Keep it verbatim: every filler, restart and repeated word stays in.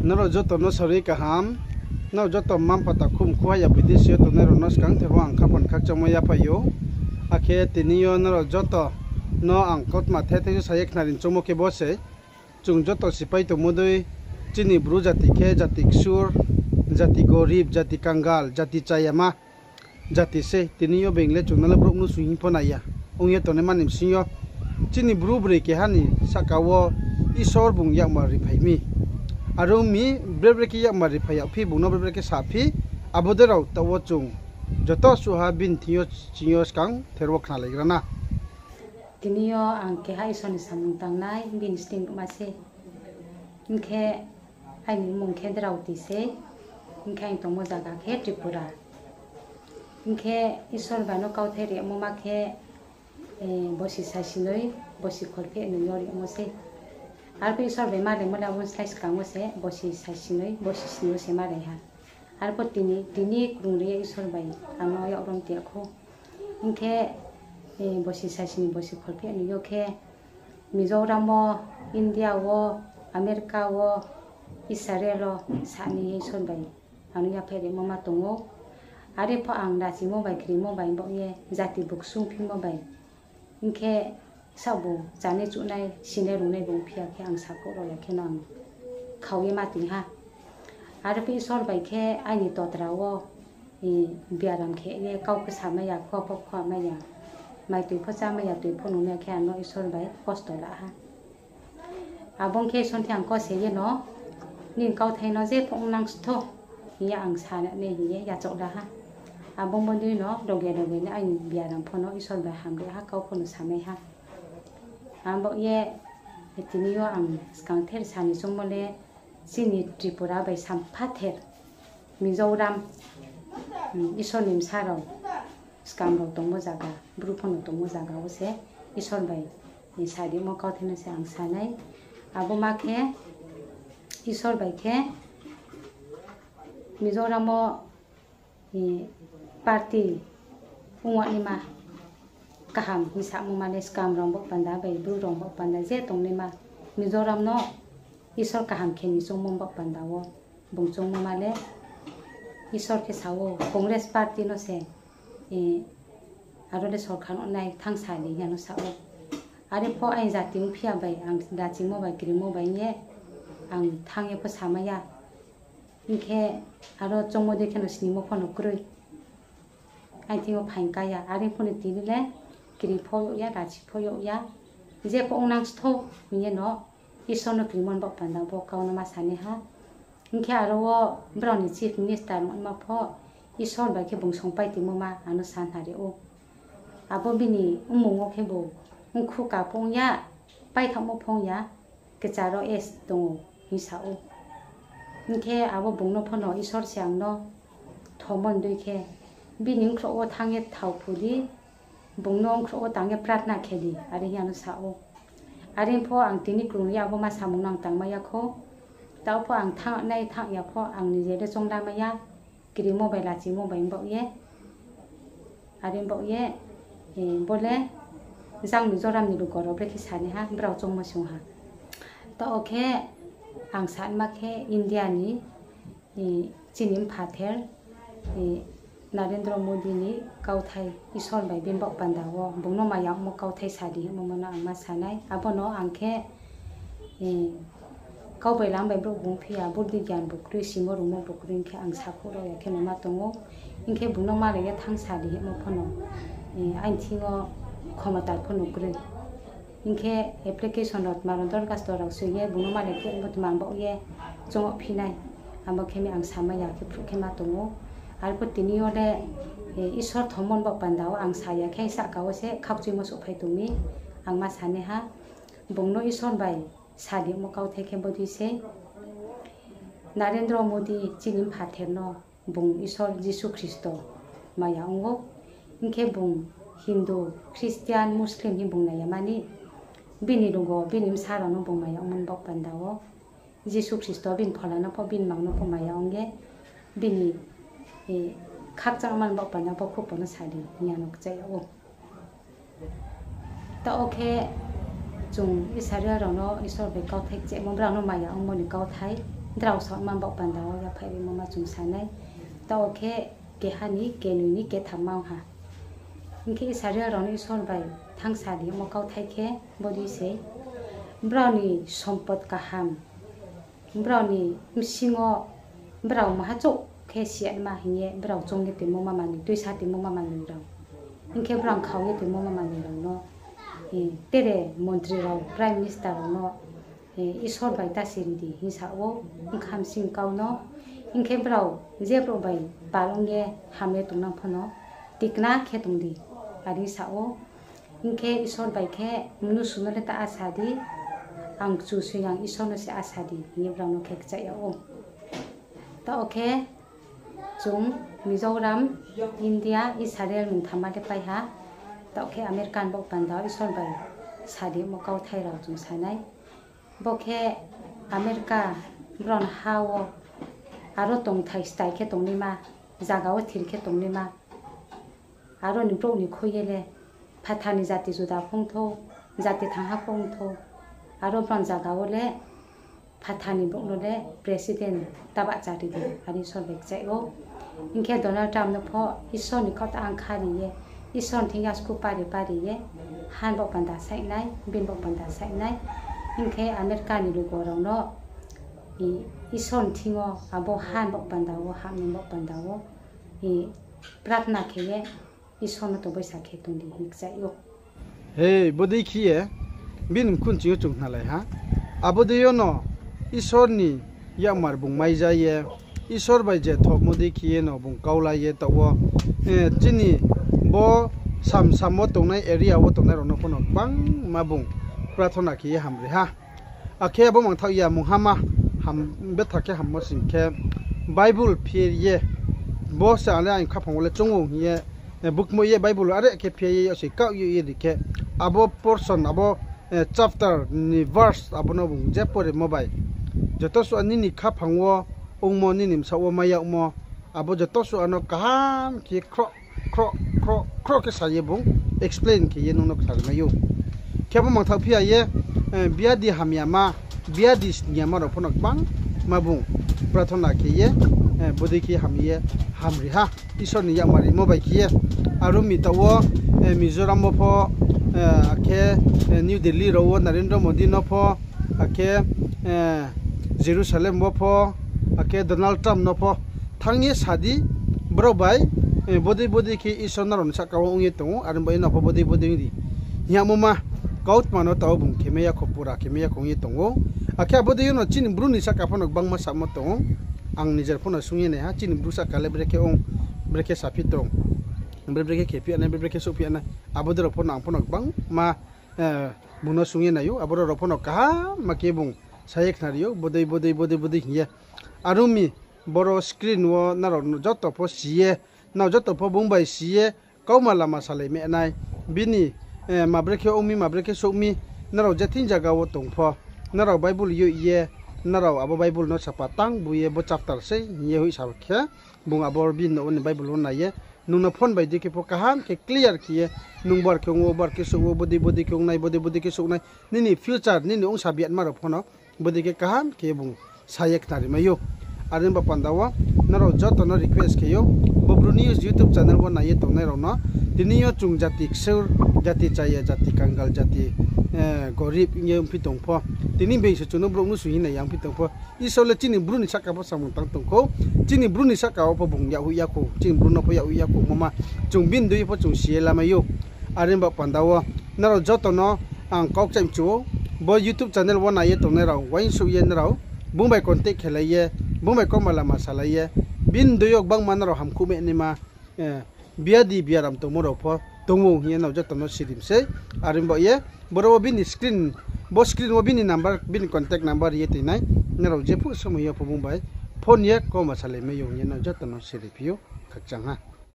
Nrao joto no sarui kaham. Nrao joto mma-mpha takhum khuha ya bidesi yo tongnai rao no skangther wo ang khaphang khakchangmo yaphai ou. Akhe tini yo nrao joto no ang kautma thai thai sa ye khnari choungmo khe bo se. Chung joto sipai tongmo dei chini Bru jati khe jati ksur, jati gorib, jati kangal, jati chayama jati se. Tini yo being le chung no le brouh mnusu hing pho nai ya. Ong ye tongnaima ni bsing yo chini Bru broi keha ni sahka wo Isor bung yakmar riphai mi. Are ong mi, bre bre khe yakmar riphai yagphi, bung no bre bre khe saphi, abo dei rao taoh wo chung joto suhha bini thing yo, ching yo skangther wo khnalaigra na. Tini yo ang keha Isor ni samung tangnai, bini sleing nuhma se. Hing khe aini mmung khe Drauti se, hing khe aini tongmo zaga khe Tripura. Hing khe Isor bai no kauthai rimo ma khe, bosi saisinoi, bosi kholpheh noi yo rimo se. Arphuh Isor bai malaimo le abo ni slái skang wo se bosi saisinoi, bosi sni yo se malai ha. Arphuh tini, tini krungri ye Isor bai ang no yak rom ti ya khou. Hing khe, bosi saisinoi, bosi kholpheh noi yo khe, Mizoram wo, India wo, America wo, Israel wo, sani ye Isor bai ang no yaphaih rimo ma tong ou. Are pho ang rachimo bai, krimo bai, baoh ye jati buksung phimo bai. Hing khe sabu chanai chuhnai, sinai rungnai bung phi ya khe ang sakhouh rao ya khe no ang khau ye ma tong ha. Arphuh Isor bai khe aini totra wo, biaram khe ye kau khe samai ya, khua pho khua mai ya, mai tui pho chámai ya, tui pho nungnai khe ang no Isor bai kosto la ha. Abo ong khe Isor thing ang kose ye no, nini kauthai no je pho ong nang stho, hing ye ang sa nai hing ye yachaoh la ha. Abo bodei no loge loge le aini biaram pho no Isor bai hamri ha, kau pho no samai ha. Ang baoh ye, tini yo ang skangther sani choungmo le, chini Tripura bai samphather, Mizoram, Isor ni bsa rao, skam rao tongmo zaga, Bru pho no tongmo zaga wo se Isor bai sarimo kauthai no se ang sa nai. Abo ma khe, Isor bai khe Mizoram wo party ong ya naima kaham hing samo ma le skam rao baoh panda bai Bru rao baoh panda je tongnaima Mizoram no Isor kaham khe ni choungmo baoh panda wo bung choungmo ma le Isor khe sa ou, Congress party no se aro le sorkar no nai thanngsa di hing ye no sa ou. Are pho aini jati ongphi ya bai, ang rachimo bai, krimo bai hing ye ang thanng ye pho samai ya. Hing khe aro choungmo dei khe no snimo pho no kroi. Aini thing yo phaing ka ya, are pho no tini le kri pho yag ya, rachi pho yag ya. Je pho ong nang stho hing ye no Isor no krimo ni baoh panda bo kau no ma sanai ha. Hing khe aro wo brao ni chief minister ongma pho Isor bai khe bung songpai tongmo ma ang no sa nari ou. Abo bini mmung wo khebu ongkhu ka pho ong ya, paithaohmo pho ong ya, kchar wo S tong ou hing sa ou. Hing khe abo bung no pho no Isor se ang no thomo ni dei khe, bini ongkhrouh wo thanng ye thao phu di, bung no ongkhrouh wo tang ye pratna khe di, are hing ye ang no sa ou. Are pho ang tini krung ye abo ma samung no ang tangmai ya khou. Taoh pho ang thanng nai thanng ya pho ang ni je le choung la mai ya, krimo bai lachimo bai baoh ye. Are baoh ye, bo le jang Mizoram ni lugo rao brekhe sanai ha, brao choungmo sung ha. Taoh khe ang sanma khe India ni chini mphather Narendra Modi ni kauthai, Isor bai bini baoh panda wo bung no maya ongmo kauthai sa di hingmo no ang ma sa nai. Abo no ang khe kau bai lam bai brouh bung phi ya, burdi gyan bu kroi, simo rungmo bu kroi, hing khe ang sakhouh rao ya khe no ma tong ou. Hing khe bung no malai ye thanng sa di hingmo pho no aini thing yo khomota pho no kroi. Hing khe application rao tma rao dorkhasto rao soi ye bung no malai khe bo tma baoh ye choung phi nai. Abo khe mi ang samai ya khe phruh khe ma tong ou. Arphuh tini yo le Isor thomo ni baoh panda wo ang sa ya khe sahka wo se khakchuimo souhphai tong mi, ang ma sanai ha. Bung no Isor bai sa di hingmo kauthai khe bodei sei. Narendra Modi chini mphather no bung Isor Jisu Khristo maya ong ou. Hing khe bung Hindu, Christian, Muslim hing bung nai ya mani, bini lugo bini bsa rao no bung maya ongmo ni baoh panda wo Jisu Khristo bini phola no pho, bini mang no pho maya ong ye, bini khakchangma ni baoh panda wo pho khupo no sa di hing ye ang no kcha yag ou. Taoh khe chung Israel rao no Isor bai kauthai kchemo, brao no maya ongmo ni kauthai. drao saohma baoh panda wo yaphaih rimo ma chung sa nai. Taoh khe keha ni, kenoi ni, ketham ma ong ha. Hing khe Israel rao no Isor bai thanngsa rimo kauthai khe bodei se, brao ni sompot kaham, brao ni bsing yo brao maha chouh khe siatma hing ye brao choung ye tongmo ma manoi, tuisa tongmo ma manoi rao. Hing khe brao khao ye tongmo ma manoi rao no, tere montri rao, prime minister rao no, Isor bai ta siri di hing sa ou, bkha bsing kau no. Hing khe brao je brouh bai pal ong ye ham ye tongnang pho no tikna khe tong di, are sa ou. Hing khe Isor bai khe, mnusu no le ta asa di, ang Kchusoyang Isor no se asa di hing ye brao no khe kchaih yag ou. Taoh khe chung Mizoram, India, Israel mungtham ma le pai ha. Taoh khe America ni baoh panda wo Isor bai sa rimo kauthai rao chung sa nai. Bo khe America brao ni ha wo aro tongthai stai khe tongnaima, zaga wo thir khe tongnaima, aro ni brouh ni khui ye le phathar ni jati juda pho ong thou, jati thangha pho ong thou, aro brao ni zaga wo le phathar ni brouh no le president ta bahcha ri di, are Isor bai kchaih ou. Hing khe Donald Trump no pho Isor ni kau ta ang kha ri ye, Isor ni thing yasku pari pari ye, ha ni baoh panda saih nai, bini baoh panda saih nai. Hing khe America ni lugo rao no Isor ni thing yo abo ha ni baoh panda wo, ha ni baoh panda wo prathna khe ye Isor no tongbaisa khe tong di hing kchaih ou. He, bodei khe ye bini mkhunching yo chung khnalai ha. Abo dei yo no Isor ni yakmar bung maija ye, Isor bai je thohmo dei khe ye no bung kaulai ye taoh wo, chini bo sam sam wo tongnai, area wo tongnai rao no pho no gbangma bung prathona khe ye hamri ha. Akhe abo mangthaoh ya mungha ma ham, betha khe hammo sing khe, Bible phir ye, bo se ang le aini khaphang wo le choung ou hing ye, bukmo ye Bible are khe phir ye, yag se kaoh ye ri khe, abo portion, abo chapter ni verse abo no bung je poremo bai, joto suh nini khaphang wo ongmo, nini bsaoh wo mai yagmo, abo joto suh no kaham khe khroh khroh khroh khroh khe sa ye bung explain khe ye nung no khnari mai ou. Khe abo mangthaoh phi ya ye, biadi hamyama, biadi sniyama rao pho no gbangma bung prathona khe ye, bodei khe ham ye hamri ha, Isor ni yakmar rimo bai khe ye. Aro mi taoh wo, Mizoram wo pho, akhe New Delhi rao wo Narendra Modi no pho, akhe Jerusalem wo pho, akhe Donald Trump no pho thanng ye sa di, brao bai bodei bodei khe Isor nrao ni sahka wo ong ye tong ou, are bo ye nrao pho bodei bodei ong di hing yagmo ma kautma no taoh wo bung khemai ya kho, pura khemai ya kho ong ye tong ou. Akhe abo dei yo no chini Bru ni sahka pho no gbangma samo tong ou. Ang nijer pho no sung ye nai ha, chini Bru sahka le brekhe ong, brekhe saphi tong, bre brekhe khephi ya nai, bre brekhe souhphi ya nai, abo dei rao pho no ang pho no gbangma bung no sung ye nai ou, abo rao pho no kaham ma khe bung sa ye khnari ou, bodei bodei bodei bodei hing ye. Are ong mi, boro screen wo nrao joto pho si ye, nrao joto pho bung bai si ye, kauma lama salai ma nai, bini ma brekhe ong mi, ma brekhe souh mi, nrao je thing zaga wo tong pho, nrao Bible yoh ye, nrao abo Bible no sapa tang bu ye bo chapter sei hing ye hoihsa khe, bung abo bini nouh wo ni Bible wo nai ye, nung no phone bai dei khe pho kaham khe clear khe ye, nung bar khe ong wo, bar khe souh wo, bodei bodei khe ong nai, bodei bodei khe souh nai, nini future, nini ongsa biatma rao pho no bodei khe kaham khe bung sa ye khnari mai ou. Are ong ba panda wo nrao joto no request khe ou, bo Bru News YouTube channel wo nai ye tongnai rao no, tini yo chung jati ksur, jati chaya, jati kangal, jati gorib hing ye ongphi tong pho, tini being se chung no brouh mnusu hing nai ya ongphi tong pho, Isor le chini Bru ni sahka pho samung tang tong khou, chini Bru ni sahka wo pho bung yaghoih ya khou, chini Bru no pho yaghoih ya khou, moma chung bini dei pho chung si ye lamai ou. Are ong ba panda wo nrao joto no ang kau kchaih mchu ou, bo YouTube channel wo nai ye tongnai rao uaingsouh ye nrao bung bai contact khelai ye, bung bai kauma lama salai ye, bini dei yo gbangma nrao hamkuh mai naima, biadi biaram tongmo rao pho tong ou hing ye nrao joto no sirim sei. Are ong ba ye, boro wo bini screen, bo screen wo bini number, bini contact number ri ye toi nai, nrao jephuh somoi yo pho bung bai phone ye kauma salai mai ou hing ye nrao joto no siriphi ou, khakchang ha.